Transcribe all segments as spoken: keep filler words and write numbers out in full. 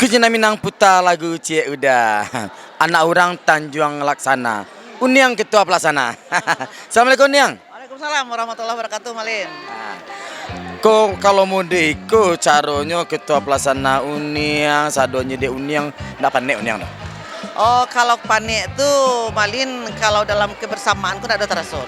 Cina Minang puta lagu ciek udah. Anak urang Tanjuang Laksana. Uniang ketua pelaksana. Assalamualaikum, Niang. Waalaikumsalam warahmatullahi wabarakatuh, Malin. Nah, ko kalau mode iko caronyo ketua pelaksana uniang, sadonyo dek uniang, ndak panek uniang tu? Oh, kalau panek tu, Malin, kalau dalam kebersamaan ko ndak ado taraso.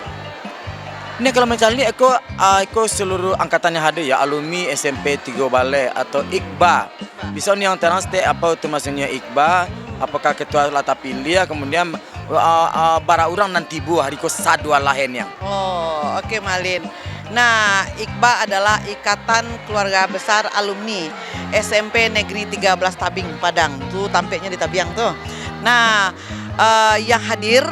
Ni kalau mancaliak ko, ah, iko seluruh angkatan yang hadir ya, alumni S M P Tigo Baleh atau IKBA. Bisa niang tarang stek apa tu maksudnya IKBA, apakah ketua lah tapiliah, kemudian, ah, ah, bara urang nan tibo hari ko sadua lahia niang? Oh, oke, Malin. Nah, IKBA adalah Ikatan Keluarga Besar Alumni S M P Negeri Tiga Belas Tabing, Padang. Tu tampeknyo di Tabiang tu. Nah, eh, yang hadir,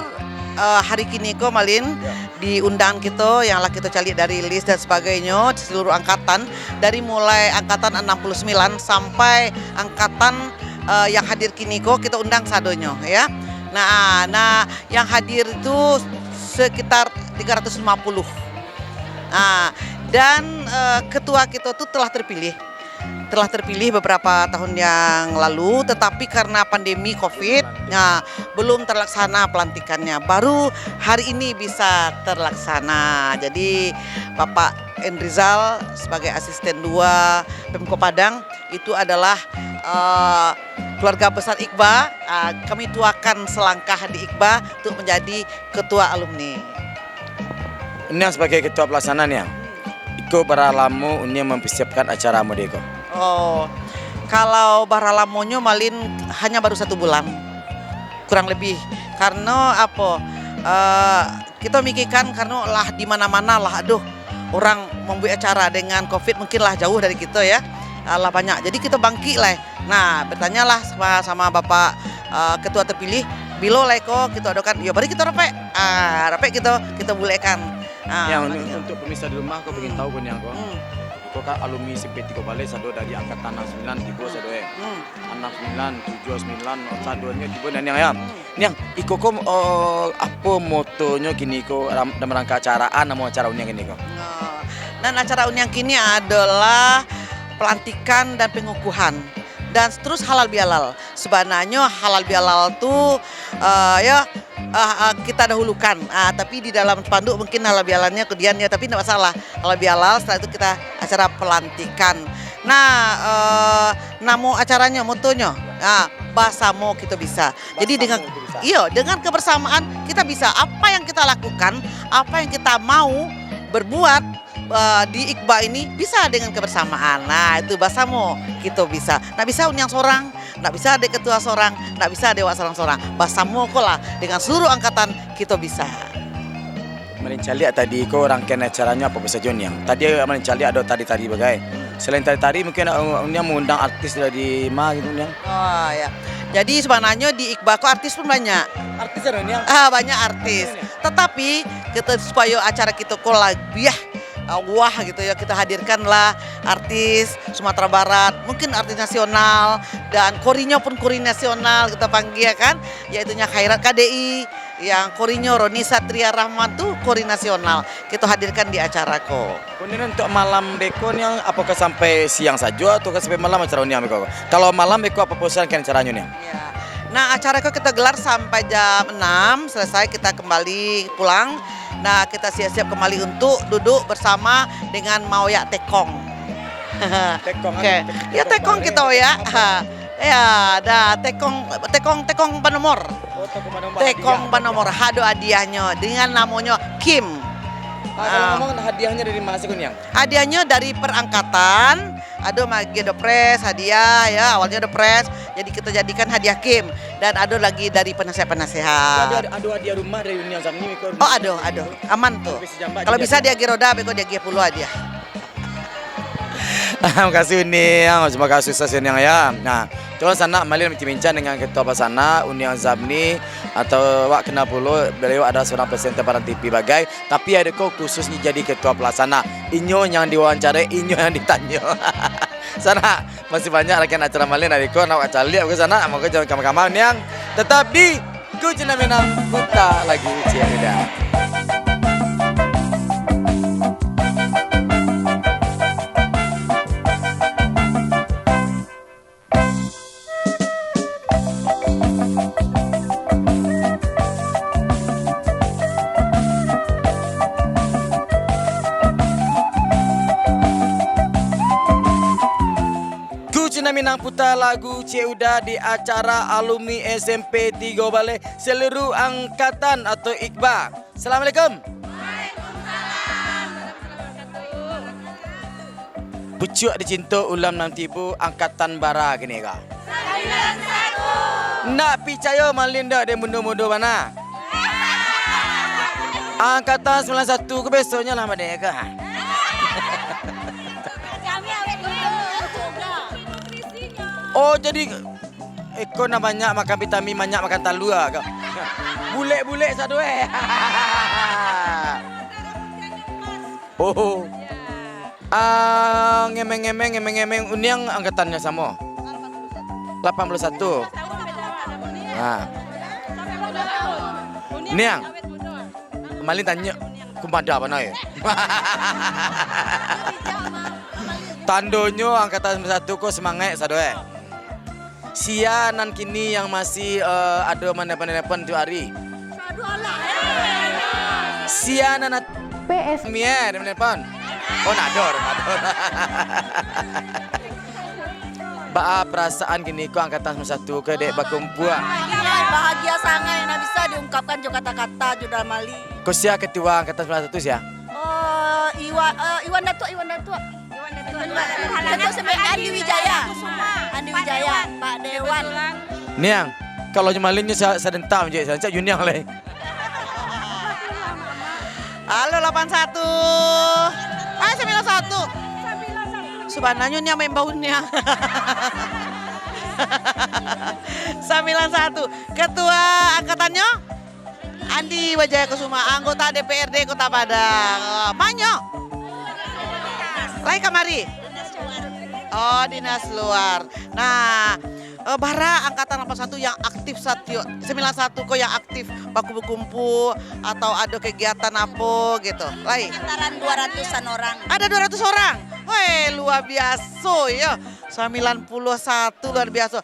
eh, hari kini ko, Malin, Ya. di undangan kito yang lah kito caliak dari list dan sebagainyo, seluruh angkatan, dari mulai angkatan enam puluh sembilan sampai angkatan, eh, yang hadir kini ko, kito undang sadonyo, ya. Nah, nah, yang hadir itu sekitar tiga ratus lima puluh. Ah, dan, eh, ketua kito tu telah terpilih. Telah terpilih beberapa tahun yang lalu, tetapi karena pandemi covid, nah, belum terlaksana pelantikannya. Baru hari ini bisa terlaksana. Jadi, Bapak Enrizal sebagai asisten dua Pemko Padang, itu adalah, eh, keluarga besar IKBA. Ah, kami tuakan selangkah di IKBA untuk menjadi ketua alumni. Niang sebagai ketua pelaksana niang, iko bara lamo uniang mempersiapkan acara mode ko? Oh, kalau bara lamonyo, Malin, hanya baru satu bulan, kurang lebih. Karena apa? Eh, kita mikirkan karena lah di mana-mana lah, aduh, orang membuat acara dengan covid mungkin lah jauh dari kita ya, ah, lah banyak. Jadi kita bangkit lah. Nah, bertanyalah sama, sama Bapak, eh, ketua terpilih, bilo lah ko kita adakan, ya mari kita rapek. Ah, rapek kita, kita bulekkan. Ah, Yang mari. Untuk pemirsa di rumah, kau pengen Hmm. tahu kau niang kau. Hmm. Kau kan alumni S M P Tigo Baleh, sado dari angkatan enam sembilan tibo sado eh. Hmm. Enam sembilan, tujuh sembilan, sadonyo tibo niang ya. Hmm. Niang, iko ko, eh, apo motonyo kini ko ram-, dalam rangka acara, ah, namo acara uniang kini ko? Oh, dan acara uniang kini adalah pelantikan dan pengukuhan. Dan terus halal bihalal. Sebenarnya halal bihalal tu, eh, ya, eh, eh, kita dahulukan. Ah, tapi di dalam spanduk mungkin halal bihalalnya kemudian ya, tapi tidak masalah. Halal bihalal, setelah itu kita acara pelantikan. Nah, eh, namo acaranya, motonyo, ah, basamo kita bisa. Jadi dengan, Basamo kita bisa. Iyo, dengan kebersamaan kita bisa. Apa yang kita lakukan, apa yang kita mau berbuat, eh, di IKBA ini bisa dengan kebersamaan. Nah, itu basamo kita bisa. Ndak bisa uniang sorang, ndak bisa dek ketua sorang, ndak bisa dek wak sorang-sorang. Basamo ko lah dengan seluruh angkatan kita bisa. Malincaliak tadi ko rangkaian acaranyo apo-apo sajo niang? Tadi malincaliak ado tari-tari bagai. Selain tari-tari, mungkin, uh, niang mengundang artis dari ma gitu niang? Oh, ya. Jadi sebenarnya di IKBA ko artis pun banyak. Artis ado niang? Ah, banyak artis. Artis niang? Tetapi kita supaya acara kita ko labiah, uh, wah gitu ya, kita hadirkanlah artis Sumatera Barat, mungkin artis nasional dan korinyo pun kori nasional kita panggil kan, yaitunya Khairat K D I, yang korinyo Roni Satria Rahman tu kori nasional, kita hadirkan di acara ko. Kemudian untuk malam beko niang, apakah sampai siang sajo atau sampai malam acara niang beko? Kalau malam beko apa pesan kan acaranyo niang? Ya. Nah, acara ko kita gelar sampai jam enam, selesai kita kembali pulang. Nah, kita siap-siap kembali untuk duduk bersama dengan maoyak tekong. Tekong, Oke. Anu, Ya, tekong tekong kito, ya. Ha. Ya, dah, tekong, tekong, tekong banomor. Oh, tekong banomor. Tekong banomor, ado hadiahnyo dengan namonyo Kim. Ah, kalau Ah. ngomong hadiahnyo dari ma sajo niang? Hadiahnyo dari perangkatan, ado magiah dopres hadiah, ya, awalnyo dopres, jadi kita jadikan hadiah Kim, dan ado lagi dari penasehat-penasehat. Ado, ado hadiah rumah dari Uniang Zamni, iko Oh, ado, ado. Aman tu. Kalau bisa diagiah roda, beko diagiah pulo hadiah. Makasih Uniang, semoga sukses Uniang ya. Nah, terus sanak maliek bincang dengan Ketua Pelaksana Uniang Zamni, atau wak kenal pulo, beliau adalah seorang presenter Padang T V bagai, tapi ado ko khususnyo jadi Ketua Pelaksana. Inyo yang diwawancarai, inyo yang ditanyo. Sanak, masih banyak rangkaian acara maliek, nak iko nak wak caliak ko sanak, mako jangan kama-kama Uniang. Tetap di Kucing Minang, puta lagu ciek udah. Nan puta lagu Cik Uda di acara alumni S M P Tigo Baleh seluruh angkatan atau IKBA. Assalamualaikum. Pucuak dicinto ulam nan tibo angkatan bara kini ka. Ndak picayo malin dak dek mudo-mudo bana. Angkatan sembilan satu ko besoknyo lah madeka. Oh, jadi iko nan banyak makan vitamin, banyak makan talua ko. Bulek-bulek sado eh. Oh. Ah, ngemeng-ngemeng, ngemeng-ngemeng, Uniang angkatannyo samo? Lapan puluh satu. Ah. Niang, malin tanyo, kumada bana yo. Tandonyo angkatan satu ko semangaik sado eh. Sia nan kini yang masih, eh, ado manelepon-nelepon tiok ari? Sia nan at-, P S. Mie, manelepon? Oh, nador, nador. Baa perasaan kini ko angkatan satu ke dek bakumpua? Bahagia, bahagia sangai, ndak bisa diungkapkan jo kata-kata, jo dalam ali. Ko sia ketua angkatan satu sia? Oh, Iwan, eh, Iwan Datuak, Iwan Datuak. Ketua sampai Andi Wijaya. Andi Wijaya, Pak Dewan. Niang, kalau nyo malin nyo sa-, sadentang je, sancak Uniang lai. Halo, lapan satu. Ah, sembilan satu. Sabananyo Niang main bau Niang. Sembilan satu. Ketua angkatannyo? Andi Wijaya Kusuma, anggota D P R D Kota Padang. Oh, manyo? Lai kamari? Oh, dinas luar. Nah, eh, bara angkatan lapan satu yang aktif satiok, sembilan satu ko yang aktif bakumpul-kumpul atau ado kegiatan apo gitu? Lai? Sekitaran dua ratusan orang. Ada dua ratus orang? Weh, luar biasa ya. Sembilan puluh satu luar biasa.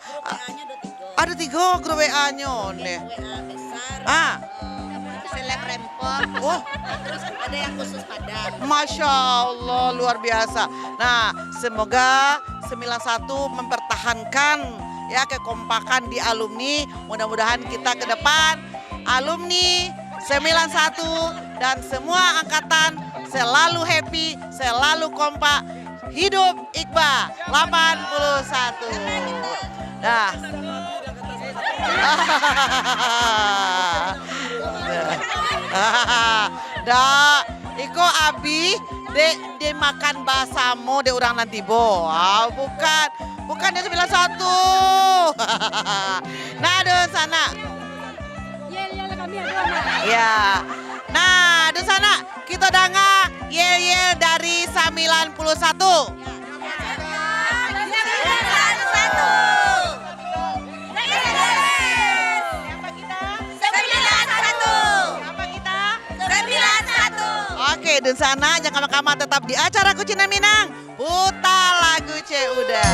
Ado tigo grup W A-nyo, neh. W A besar, ah, eh, seleb rempong. Oh. Terus ada yang khusus Padang. Masya Allah, luar biasa. Nah, semoga sembilan satu mempertahankan, ya, kekompakan di alumni. Mudah-mudahan kita ke depan, alumni sembilan satu dan semua angkatan selalu happy, selalu kompak. Hidup IKBA lapan puluh satu. Dah. Dak, iko abih dek dimakan basamo dek urang nan tibo. Ah, bukan, bukan dek sembilan satu. Nah, dunsanak. Yel-yel kami ado, Mak. Ya. Nah, dunsanak, kito danga yel-yel dari sambilan puluh satu. Sambilan puluh satu. Sambilan puluh satu. Sambilan puluh satu. Oke, dunsanak, jan kama-kama, tetap di acara Kucindan Minang. Puta lagu Cek Uda.